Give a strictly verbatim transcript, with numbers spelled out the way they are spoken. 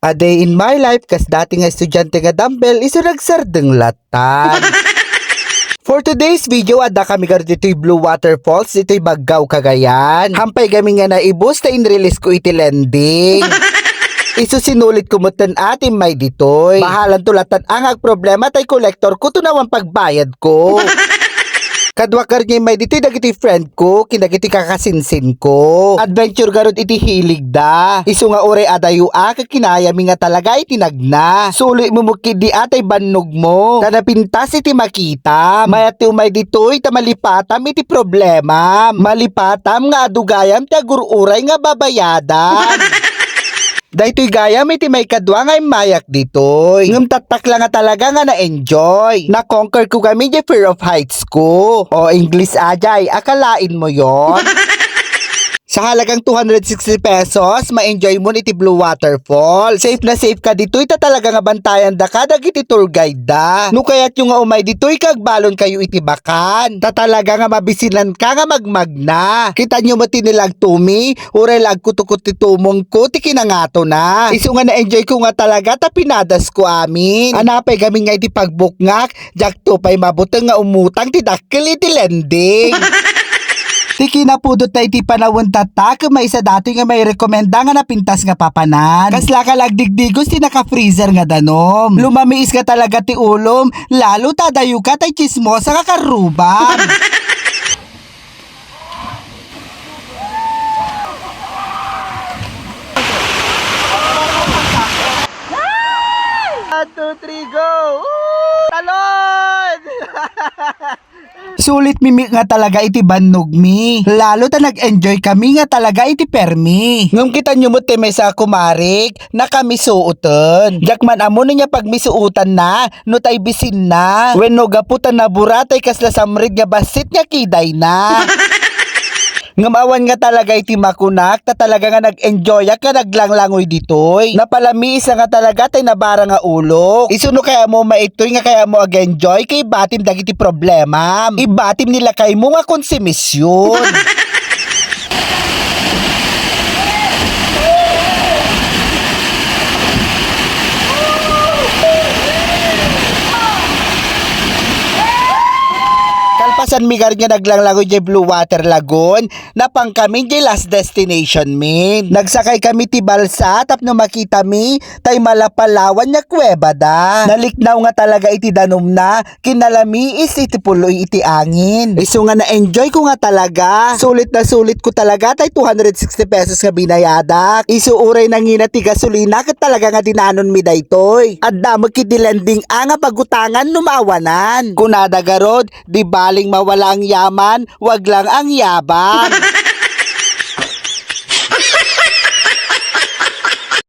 A day in my life, kas dati nga estudiante nga dumbbell, isu nagsardeng latan. For today's video, adda kami garud ditoy Blue Waterfalls, ditoy Baggao, Cagayan. Hampay kami nga naibus ta inrelease ko iti lending. Isu sinulit ko metten a ti immay ditoy. Bahalan to latan a nga agproblema tay kolektor ko to nawan pagbayad ko. Kaduak garud nga immay ditoy dagiti friend ko, ken dagiti kakasinsin ko. Adventure garud iti hilig da. Isu nga uray adayo a ket kinayami nga talaga iti nagna. Sulit mo met ketdi a tay bannog mo. Ta napintas iti makitam. Mayat ti umay ditoy ta malipatam iti problema. Malipatam nga adu gayam ti agur-uray nga babayadan. Daytoy gayam iti maikadua nga immayak ditoy. Ngem tattak la nga talaga nga na-enjoy. Na-conquer ko kami di fear of heights ko. O, English ajay, akalain mo yon? Sa halagang two hundred sixty pesos, ma-enjoy mo iti Blue Waterfall. Safe na safe ka ditoy ta talaga nga bantayan da ka dagiti tour guide da. No kayat yo nga umay ditoy, kagbalon kayo iti bakan. Ta talaga nga mabisinan ka nga magmagna. Kita nyo met ti nilagtumi, uray la agkutukot ti tumong ko ti kinangato na. Isu nga na-enjoy ko nga talaga ta pinadas ko amin. Anapay gamin nga iti pagbukngak, diak to pay mabuteng nga umutang ti dakkel iti lending. Ti kinapudot ta iti panawen tatta, ket maysa datoy nga mairekomenda nga napintas nga papanan. Kasla ka la agdigdigos ti naka-freezer nga danom. Lumamiis nga talaga ti ulom, lalo ta adayo ka tay chismosa nga karrubam. One, two, three, go! Woo! Talon! Sulit mi nga talaga iti bannogmi. Lalo ta nag-enjoy kami nga talaga iti permi. Ngem kita nyo met ti maysa a kumarik, nakamisuoten. Diak man ammo no ania pagmisuotanna, no tay bisinna. Wenno gapu ta nabura tay kasla samred nga bassit nga kidayna. Ngem awan nga talaga iti makunak, ta talaga nga nag-enjoyak nga naglanglangoy ditoy. Napalamiis nga talaga tay nabara nga ulok. Isu no kayatmo maitoy nga kayatmo ag-enjoy, ket ibatim dagiti problemam. Ibatim ni lakaymo nga konsumisyon. Kalpasanmi garud nga naglanglangoy diay Blue Water Lagoon, napangkami diay last destination min. Nagsakay kami ti balsa tapno makitami tay malapalawan nga kuweba da. Naliknaw nga talaga iti danumna, ken nalamiis iti puloy iti angin. Isu nga na-enjoy ko nga talaga. Sulit na sulit ko talaga tay two hundred sixty pesos nga binayadak. Isu uray nangina ti gasolina ket talaga nga dinanonmi daytoy. Adda met ketdi lending a nga pagutangan no maawanan. Kunada garud, di baling mawala ang yaman, wag lang ang yabang.